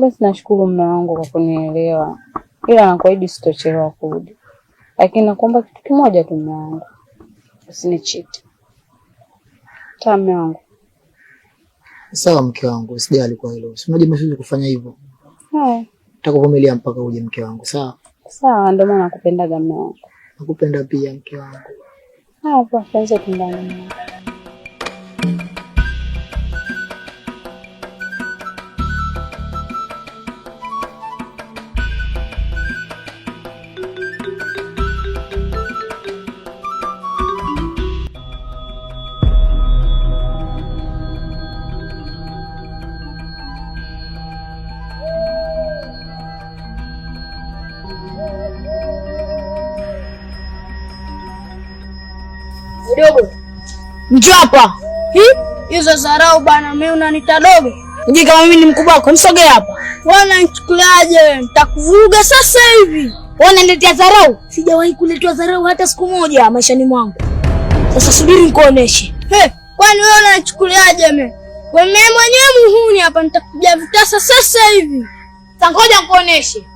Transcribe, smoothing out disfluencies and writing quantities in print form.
Basi nashukuru mume wangu kwa kunielewa, ila nakuahidi sitochelewa kurudi, lakini nakuomba kitu kimoja tu mume wangu, usinichiti. Sawa mume wangu? Sawa mke wangu, usijali kwa hilo. Si unajua mimi siwezi kufanya hivyo. Haya. Nitakuvumilia mpaka uje mke wangu, sawa? Sawa, ndio maana nakupendaga mume wangu. Nakupenda pia mke wangu. Haya, poa, tuanze ndani mume wangu. Dogo, njoo hapa. Hizo zarau bana, mimi unanita dogo? Unajua kama mimi ni mkubwa wako, msogee hapa. Wewe unanichukuliaje wewe? Nitakuvuruga sasa hivi. Wewe unaniletea dharau? Sijawahi kuletewa dharau hata siku moja maishani mwangu. Sasa subiri nikuoneshe. Hey, kwani wewe unanichukuliaje mimi? Wewe mwenyewe muhuni hapa, nitakupiga vitasa sasa hivi. Sasa ngoja nikuoneshe.